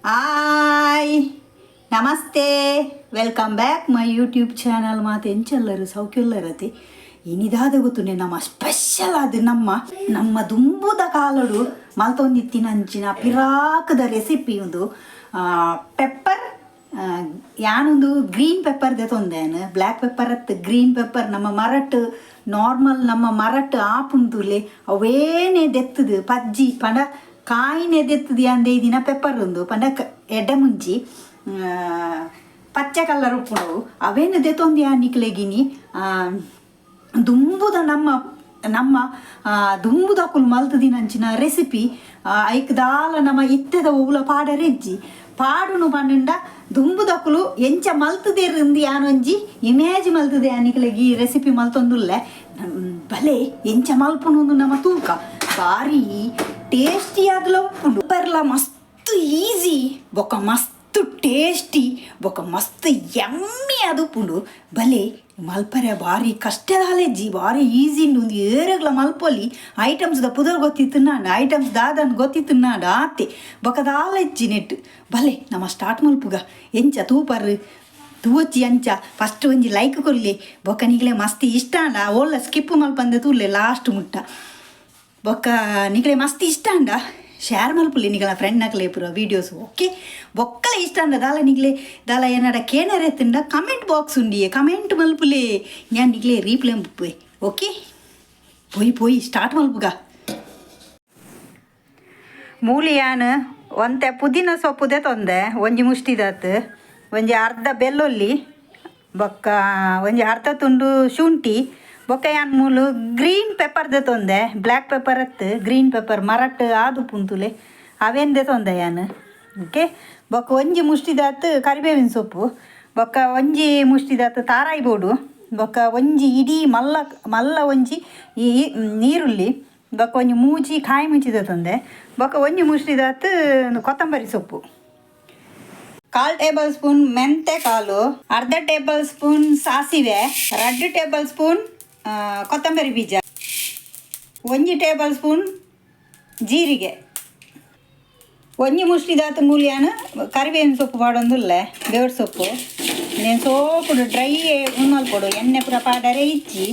Hi namaste, welcome back my YouTube channel. ಮಾತು ಎಂಚಲ್ಲರು ಸೌಖ್ಯಲ್ಲರತೆ ಇನಿದಾದ ಗೊತ್ತುಂಡೆ ನಮ್ಮ special ಅದು ನಮ್ಮ ನಮ್ಮ ದುಂಬುದ ಕಾಲಡು ಮಲ್ತೊಂದಿತ್ತಿನಂಚಿನ ಪಿರಾಕದ ರೆಸಿಪಿ ಒಂದು ಪೆಪ್ಪರ್. ಯಾನೊಂದು ಗ್ರೀನ್ ಪೆಪ್ಪರ್ ದೆತೊಂದೇನು, ಬ್ಲ್ಯಾಕ್ ಪೆಪ್ಪರ್ ಅತ್ತು, ಗ್ರೀನ್ ಪೆಪ್ಪರ್. ನಮ್ಮ ಮರಟ್ ನಾರ್ಮಲ್ ನಮ್ಮ ಮರಟ್ ಆಪುಂತುಲೆ ಅವೇನೆ ದೆತ್ತದು ಪಜ್ಜಿ ಪಂಡ ಕಾಯಿನೆ ದೆತ್ತದು ಯಾನ್ ದಿನ ಪೆಪ್ಪರ್ ಉಂದು ಪಂಡ ಎಡ್ಡೆ ಮುಂಚಿ ಪಚ್ಚೆ ಕಲ್ಲರ್ ಉಪ್ಪುಂಡು. ಅವೇನು ದೆತ್ತೊಂದು ಯಾನ್ ನಿಕ್ಲೆಗಿನಿ ದುಂಬುದ ನಮ್ಮ ನಮ್ಮ ದುಂಬುದಕುಲು ಮಲ್ತುದಿನಂಚಿನ ರೆಸಿಪಿ. ಐಕ್ ದಾಲ ನಮ್ಮ ಇತ್ತೆದ ಒವ್ಲ ಪಾಡರೆಜ್ಜಿ. ಪಾಡುನು ಪಂಡ ದುಂಬುದಕುಲು ಎಂಚ ಮಲ್ತುದೆರ್ ಯಾನೊಂಜಿ ಇಮೇಜ್ ಮಲ್ತುದೆ ನಿಕ್ಲೆಗ್ ಈ ರೆಸಿಪಿ ಮಲ್ತೊಂದುಲ್ಲೆ. ಬಲೆ ಎಂಚ ಮಲ್ಪುನು ನಮ್ಮ ತೂಕ. ಬಾರಿ ಟೇಸ್ಟಿ ಆದ್ಲ ಉಪ್ಪುಂಡು ಪೆರ್ಲ, ಮಸ್ತ್ ಈಸಿ ಬೊಕ್ಕ ಮಸ್ತ್ ಟೇಸ್ಟಿ ಬೊಕ್ಕ ಮಸ್ತ್ ಯಮ್ಮಿ ಆದ್ ಉಪ್ಪುಂಡು. ಬಲೆ ಮಲ್ಪರೆ ಬಾರಿ ಕಷ್ಟದಾಲೆಜ್ಜಿ, ಬಾರಿ ಈಸಿ ಉಂಡು. ಒಂದು ಏರೆಗ್ಲ ಮಲ್ಪೊಲಿ. ಐಟಮ್ಸ್ ದ ಪುದರ್ ಗೊತ್ತಿತ್ತುನಾಂಡ, ಐಟಮ್ಸ್ ದಾದನ್ ಗೊತ್ತಿತ್ತುನಾಂಡ ಆತೆ, ಬೊಕ್ಕ ದಾಲ ಇಜ್ಜಿ ನೆಟ್. ಬಲೆ ನಮ ಸ್ಟಾರ್ಟ್ ಮಲ್ಪುಗ. ಎಂಚ ತೂಪರ್ ತೂವೊಚ್ಚಿ ಅಂಚ ಫಸ್ಟ್ ಒಂಜಿ ಲೈಕ್ ಕೊರ್ಲೆ. ಬೊಕ್ಕ ನಿಕ್ಲೆ ಮಸ್ತ್ ಇಷ್ಟ ಆಂಡ ಓಲ್ಲ ಸ್ಕಿಪ್ ಮಲ್ಪಂದೆ ತೂಲೆ ಲಾಸ್ಟ್ ಮುಟ್ಟ. ಬೊಕ್ಕ ನಿಕ್ಲೆ ಮಸ್ತ್ ಇಷ್ಟ ಆಂಡ ಶೇರ್ ಮಲ್ಪುಲೆ ನಿಗಲ ಫ್ರೆಂಡ್ ನಕ್ಲೆ ಪೂರ ವೀಡಿಯೋಸ್, ಓಕೆ? ಬೊಕ್ಕಲ ಇಷ್ಟ ಆಂಡ ದಾಲ ನಿಕ್ಲೆ ದಾಲ ಏನಾಡ ಕೇನರೆ ಇತ್ತುಂಡ ಕಮೆಂಟ್ ಬಾಕ್ಸ್ ಉಂಡಿಯೆ, ಕಮೆಂಟ್ ಮಲ್ಪುಲೆ. ಯಾನ್ ನಿಕ್ಲೆ ರೀಪ್ಲೈ ಮಲ್ಪುವೆ, ಓಕೆ? ಪೋಯಿ ಪೋಯಿ ಸ್ಟಾರ್ಟ್ ಮಲ್ಪುಗ. ಮೂಲಿಯಾನ್ ಒಂತೆ ಪುದೀನ ಸೊಪ್ಪು ದೆತೊಂದೆ, ಒಂಜಿ ಮುಷ್ಟಿದಾತ್, ಒಂಜಿ ಅರ್ಧ ಬೆಳ್ಳುಳ್ಳಿ, ಬೊಕ್ಕ ಒಂಜಿ ಅರ್ಧ ತುಂಡು ಶುಂಠಿ. ಬೊಕ್ಕ ಯಾನ್ ಮೂಲು ಗ್ರೀನ್ ಪೆಪ್ಪರ್ ದೆತೊಂದೆ, ಬ್ಲ್ಯಾಕ್ ಪೆಪ್ಪರ್ ಅತ್ತು, ಗ್ರೀನ್ ಪೆಪ್ಪರ್. ಮರಟ್ ಆದು ಪುಂತುಲೆ ಅವೇನ್ ದೆತೊಂದೆ ಯಾನ್, ಓಕೆ? ಬೊಕ್ಕ ಒಂಜಿ ಮುಷ್ಟಿದಾತ್ ಕರಿಬೇವಿನ ಸೊಪ್ಪು, ಬೊಕ್ಕ ಒಂಜಿ ಮುಷ್ಟಿದಾತ್ ತಾರಾಯಿ ಬೋಡು, ಬೊಕ್ಕ ಒಂಜಿ ಇಡೀ ಮಲ್ಲ ಮಲ್ಲ ಒಂಜಿ ಈ ನೀರುಳ್ಳಿ, ಬೊಕ್ಕ ಒಂಜಿ ಮೂಜಿ ಕಾಯಿ ಮುಂಚಿ ದೆತೊಂದೆ, ಬೊಕ್ಕ ಒಂಜಿ ಮುಷ್ಟಿದಾತ್ ಕೊತ್ತಂಬರಿ ಸೊಪ್ಪು, ಕಾಲು ಟೇಬಲ್ ಸ್ಪೂನ್ ಮೆಂತೆ ಕಾಳು, ಅರ್ಧ ಟೇಬಲ್ ಸ್ಪೂನ್ ಸಾಸಿವೆ, 2 ಟೇಬಲ್ ಸ್ಪೂನ್ ಕೊತ್ತಂಬರಿ ಬೀಜ, ಒಂಜಿ ಟೇಬಲ್ ಸ್ಪೂನ್ ಜೀರಿಗೆ, ಒಂಜಿ ಮುಷ್ಟಿದಾತ್ ಮೂಲಿಯಾನ ಕರಿಬೇವಿನ ಸೊಪ್ಪು ಪಾಡೊಂದುಲ್ಲೆ. ಬೇವು ಸೊಪ್ಪು నేను ಸೋಪುಡು ಡ್ರೈ ಮಲ್ಪೊಡು, ಎಣ್ಣೆ ಪೂರ ಪಾಡರೆ ಇಜ್ಜಿ.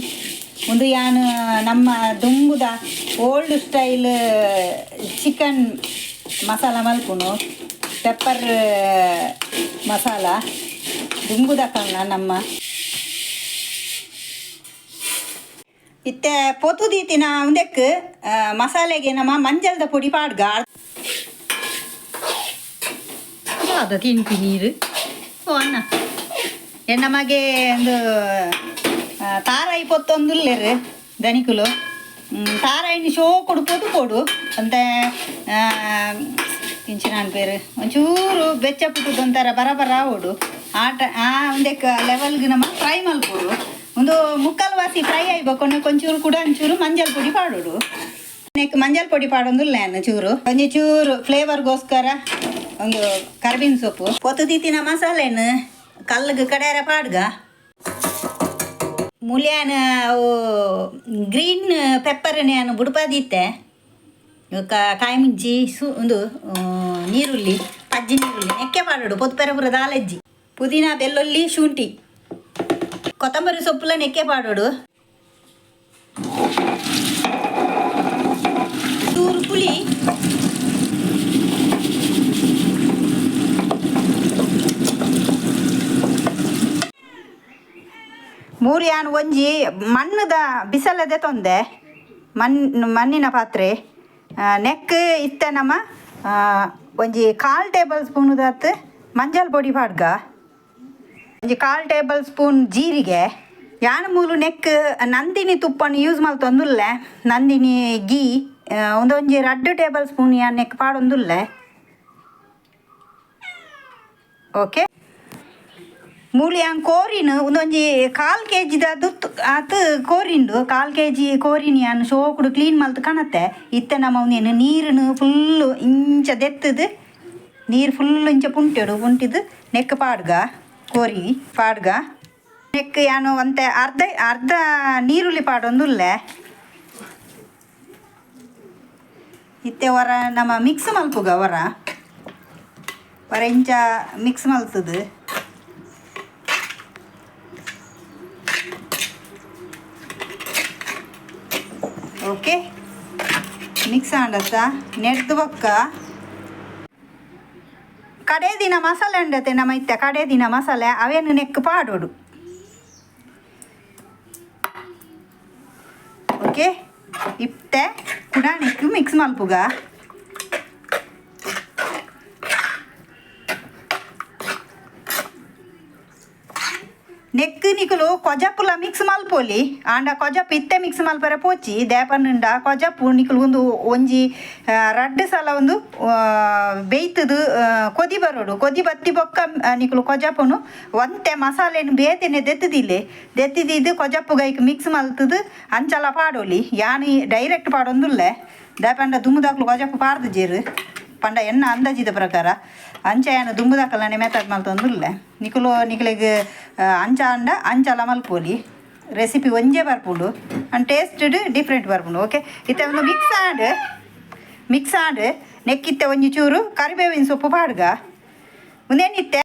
ಉಂದು ಯಾನ್ ನಮ್ಮ ದುಂಬುದ ಓಲ್ಡ್ ಸ್ಟೈಲ್ ಚಿಕನ್ ಮಸಾಲ ಮಲ್ಪುನು, ಪೆಪ್ಪರ್ ಮಸಾಲ ದುಂಬುದ ಕಣ್ಣ ನಮ್ಮ. ಇತ್ತೆ ಪೊತು ದೀತಿನ ಉಂದೆಕ್ ಮಸಾಲೆಗೆ ನಮ್ಮ ಮಂಜಲ್ದ ಪೊಡಿ ಪಾಡ್ಗ. ದಾದ ತಿನ್ಪಿ ನೀರು? ಓ ಅಣ್ಣ, ಎನ್ನ ಮಗೆ ಒಂದು ತಾರಾಯಿ ಪೊತ್ತೊಂದುಲ್ಲೆರ್ ದನಿಕುಲು. ತಾರಾಯಿನ ಶೋಕುಡು ಪೊದು ಪೊಡು ಅಂತೆ ಇಂಚಿನ ಪೇರು ಒಂಚೂರು ಬೆಚ್ಚ ಪುಟ್ಟುದು ಒಂಥರ ಬರ ಬರ ಆವೊಡು. ಆಟ ಆ ಉಂದೆಕ್ ಲೆವೆಲ್ಗ್ ನಮ ಫ್ರೈ ಮಲ್ಪೊಡು. ಒಂದು ಮುಕ್ಕಾಲು ವಾಸಿ ಫ್ರೈ ಆಯ್ಬೇಕು. ಒಂಚೂರು ಕೂಡ ಒಂಚೂರು ಮಂಜಲ್ ಪೊಡಿ ಪಾಡೋಡು. ನೆಕ್ ಮಂಜಲ್ ಪೊಡಿ ಪಾಡೊಂದುಲ್ಲ ಯಾನ್. ಚೂರು ಒಂಜಿ ಚೂರು ಫ್ಲೇವರ್ಗೋಸ್ಕರ ಒಂದು ಕರ್ಬೇವಿನ ಸೊಪ್ಪು. ಪೊತ್ತು ದೀತಿನ ಮಸಾಲೆನ್ ಕಲ್ಲುಗ್ ಕಡೆಯರ ಪಾಡ್ಗ. ಮೂಲ್ಯಾನ ಅವು ಗ್ರೀನ್ ಪೆಪ್ಪರ್ ಯಾನ್ ಬುಡ್ಪಾದಿತ್ತೆ. ಕಾಯಿ ಮುಂಚಿ ಸು ಒಂದು ನೀರುಳ್ಳಿ, ಪಜ್ಜಿ ನೀರುಳ್ಳಿ ನೆಕ್ಕೆ ಪಾಡೋಡು. ಪೊತ್ತು ಪೆರ ಪೂರ ದಾಲೆಜ್ಜಿ. ಪುದೀನ, ಬೆಳ್ಳುಳ್ಳಿ, ಶುಂಠಿ, ಕೊತ್ತಂಬರಿ ಸೊಪ್ಪುಲ ನೆಕ್ಕೆ ಪಾಡೋಡು. ಚೂರು ಪುಳಿ. ಮೂರು ಯಾನ್ ಒಂಜಿ ಮಣ್ಣುದ ಬಿಸಲದೆ ತೊಂದೆ, ಮಣ್ಣು ಮಣ್ಣಿನ ಪಾತ್ರೆ. ನೆಕ್ ಇತ್ತೆ ನಮ್ಮ ಒಂಜಿ ಕಾಲು ಟೇಬಲ್ ಸ್ಪೂನ್ ಮಂಜಲ್ ಪೊಡಿ ಪಾಡ್ಗ, ಒಂಜಿ ಕಾಲು ಟೇಬಲ್ ಸ್ಪೂನ್ ಜೀರಿಗೆ. ಯಾನ್ ಮೂಲು ನೆಕ್ ನಂದಿನಿ ತುಪ್ಪನ್ ಯೂಸ್ ಮಲ್ತೊಂದುಲ್ಲೆ, ನಂದಿನಿ ಗೀ. ಒಂದೊಂಜಿ 2 ಟೇಬಲ್ ಸ್ಪೂನ್ ಯಾನ್ ನೆಕ್ ಪಾಡೊಂದುಲ್ಲೆ, ಓಕೆ? ಮೂಲು ಯಾನ್ ಕೋರಿನ್ ಉಂದೊಂಜಿ ಕಾಲ್ ಕೆ ಜಿದ ದುತ್ತು ಆತ್ ಕೋರಿಂಡು. ಕಾಲ್ ಕೆ ಜಿ ಕೋರಿನ್ ಯಾನ್ ಶೋಕುಡು ಕ್ಲೀನ್ ಮಲ್ತ್ ಕಣತ್ತೆ. ಇತ್ತೆ ನಮ್ಮ ಉಂದೆನ್ ನೀರುನು ಫುಲ್ಲು ಇಂಚ ದೆತ್ತದು, ನೀರು ಫುಲ್ ಇಂಚ ಪುಂಟೆಡು ಪುಂಟಿದು ನೆಕ್ ಪಾಡ್ಗ, ಕೋರಿ ಪಾಡ್ಗ. ನೆಕ್ ಯಾನು ಒಂತೆ ಅರ್ಧ ಅರ್ಧ ನೀರುಳ್ಳಿ ಪಾಡೊಂದುಲ್ಲೆ. ಇತ್ತೆ ಒರ ನಮ್ಮ ಮಿಕ್ಸ್ ಮಲ್ಪುಗ ಒರ. ವರ ಇಂಚ ಮಿಕ್ಸ್ ಮಲ್ತದು. ಓಕೆ, ಮಿಕ್ಸ್ ಆಂಡತ್ತ ನೆಡ್ದು ಬೊಕ್ಕ ಕಡೆ ದಿನ ಮಸಾಲೆ ಉಂಡತೆ ನಮ್ಮ ಇತ್ತೆ ಕಡೆ ದಿನ ಮಸಾಲೆ ಅವೇನು ನೆಕ್ ಪಾಡೋಡು. ಓಕೆ, ಇತ್ತೆ ಕುಡಾಣಿಕ್ ಮಿಕ್ಸ್ ಮಲ್ಪುಗ. ನೆಕ್ ನಿಕುಲು ಕೊಜಪುಲ ಮಿಕ್ಸ್ ಮಲ್ಪೊಲಿ ಆಂಡ ಕೊಜಪು ಇತ್ತೆ ಮಿಕ್ಸ್ ಮಲ್ಪರೆ ಪೋಚಿ ದೇಪನ್ನುಂಡ ಕೊಜಪು ನಿಕುಲು ಒಂದು ಒಂಜಿ ರಡ್ಡ್ ಸಲ ಒಂದು ಬೇಯ್ತದು ಕೊದಿ ಬರೋಡು. ಕೊದಿ ಬತ್ತಿ ಬೊಕ್ಕ ನಿಕುಲು ಕೊಜಪುನು ಒಂತೆ ಮಸಾಲೆನು ಬೇತೆನೆ ದೆತ್ತದಿಲ್ಲೆ ದೆತ್ತಿದ್ದು ಕೊಜಪ್ಪು ಗೈಕ್ ಮಿಕ್ಸ್ ಮಲ್ತದು ಅಂಚಲ ಪಾಡೊಲಿ. ಯಾನ್ ಡೈರೆಕ್ಟ್ ಪಾಡೊಂದುಲ್ಲೆ ದಾಪಂಡ ದುಮ್ಮುದಾಕ್ಲು ಕೊಜಪ್ಪು ಪಾಡ್ದು ಜೇರು ಪಂಡ ಎನ್ನ ಅಂದಾಜಿದ ಪ್ರಕಾರ ಅಂಚ ಯಾನ್ ದುಂಬುದಾಕಲನೆ ಮೆಥಡ್ ಮಲ್ತೊಂದುಲ್ಲೆ. ನಿಕುಲು ನಿಕಲೆಗ್ ಅಂಚ ಅಂಡ ಅಂಚಲ ಮಲ್ಪೊಲಿ. ರೆಸಿಪಿ ಒಂಜೇ ಬರ್ಪುಂಡು and taste different ಬರ್ಪುಂಡು. ಓಕೆ, ಇತ್ತೆ ಒಂದು ಮಿಕ್ಸ್ ಆಂಡ್ ಮಿಕ್ಸ್ ಆಂಡ್ ನೆಕ್ಕಿತ್ತೆ ಒಂಜಿ ಚೂರು ಕರಿಬೇವಿನ ಸೊಪ್ಪು ಪಾಡ್ಗ ಉಂದೇನಿತ್ತೆ.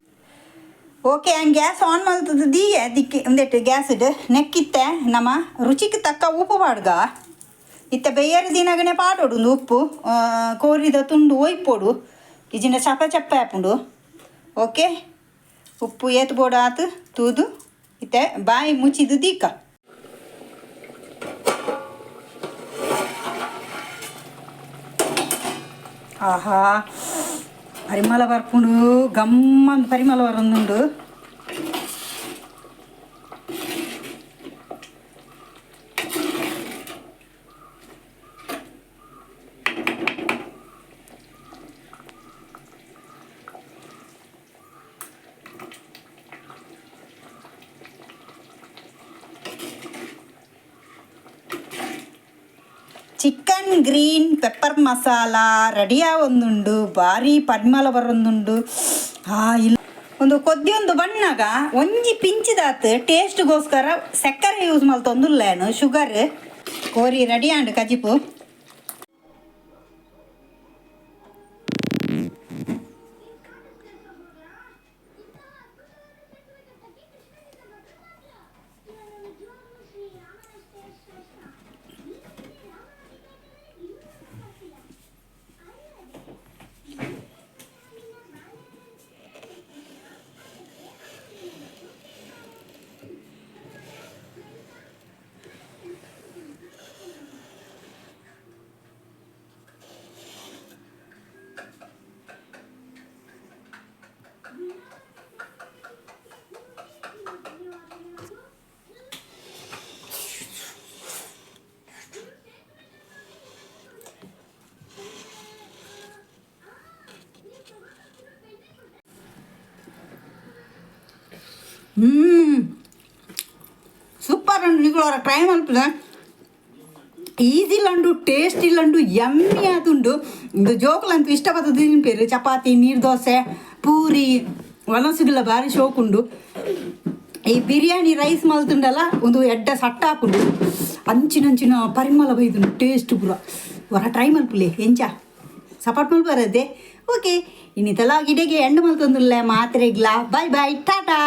ಓಕೆ, ಹಂಗೆ ಗ್ಯಾಸ್ ಆನ್ ಮಲ್ತದ ದೀಯೆ ದಿಕ್ಕಿ ಉಂದೆಟ್ ಗ್ಯಾಸ್ ನೆಕ್ಕಿತ್ತೆ ನಮ್ಮ ರುಚಿಗೆ ತಕ್ಕ ಉಪ್ಪು ಪಾಡ್ಗ. ಇತ್ತೆ ಬೆಯ್ಯರ ದಿನಗನೆ ಪಾಡೋಡು ಒಂದು ಉಪ್ಪು ಕೋರಿದ ತುಂಡು ಒಯ್ಪೊಡು ಇಜಿನ ಚಪ ಚಪ್ಪೆ ಆಪುಂಡು. ಓಕೆ, ಉಪ್ಪು ಏತ್ ಬೋಡು ಆತು ತೂದು ಇತ್ತೆ ಬಾಯಿ ಮುಚ್ಚಿದ್ದು ದೀಕ. ಆಹಾ, ಪರಿಮಳ ಬರ್ಪುಂಡು, ಗಮ್ಮಂದ್ ಪರಿಮಳ ಬರೊಂದುಂಡು. Chicken green pepper masala ready ಆವೊಂದುಂಡು. ಬಾರಿ ಪರಿಮಳ ಬರೊಂದುಂಡು. ಆ ಇಲ್ಲ ಒಂದು ಕೊದ್ದಿ ಒಂದು ಬಣ್ಣಗ ಒಂಜಿ ಪಿಂಚಿದಾತ್ ಟೇಸ್ಟ್ಗೋಸ್ಕರ ಸಕ್ಕರೆ ಯೂಸ್ ಮಲ್ತೊಂದುಲ್ಲೇನು ಶುಗರ್. ಕೋರಿ ರೆಡಿ ಆಂಡ್ ಕಜಿಪು. ಸೂಪರ್ ಉಂಡು. ನಿಕುಲು ಅವರ ಟ್ರೈ ಮಲ್ಪುದ. ಈಸಿ ಲಂಡು, ಟೇಸ್ಟಿ ಲಂಡು, ಯಮ್ಮಿ ಆತುಂಡು. ಇಂದು ಜೋಕುಲಂತೂ ಇಷ್ಟಪತ್ತದು ತಿನ್ಪೇರು. ಚಪಾತಿ, ನೀರು ದೋಸೆ, ಪೂರಿ ಒಣಸುಗುಲ ಬಾರಿ ಶೋಕುಂಡು. ಈ ಬಿರಿಯಾನಿ ರೈಸ್ ಮಲ್ತುಂಡಲ ಒಂದು ಎಡ್ಡ ಸಟ್ಟ ಹಾಕುಂಡು. ಅಂಚಿನಂಚಿನ ಪರಿಮಳ ಬೈದುಂಡು, ಟೇಸ್ಟ್ ಪೂರ. ಹೊರ ಟ್ರೈ ಮಲ್ಪುಲೆ ಎಂಚ ಸಪೋರ್ಟ್ ಮಲ್ಪರದೆ. ಓಕೆ, ಇನ್ನಿತಲ ಗಿಡಗೆ ಎಂಡು ಮಲ್ತೊಂದುಲ್ಲೆ ಮಾತ್ರೆಗ್ಲಾ. Bye bye, Tata.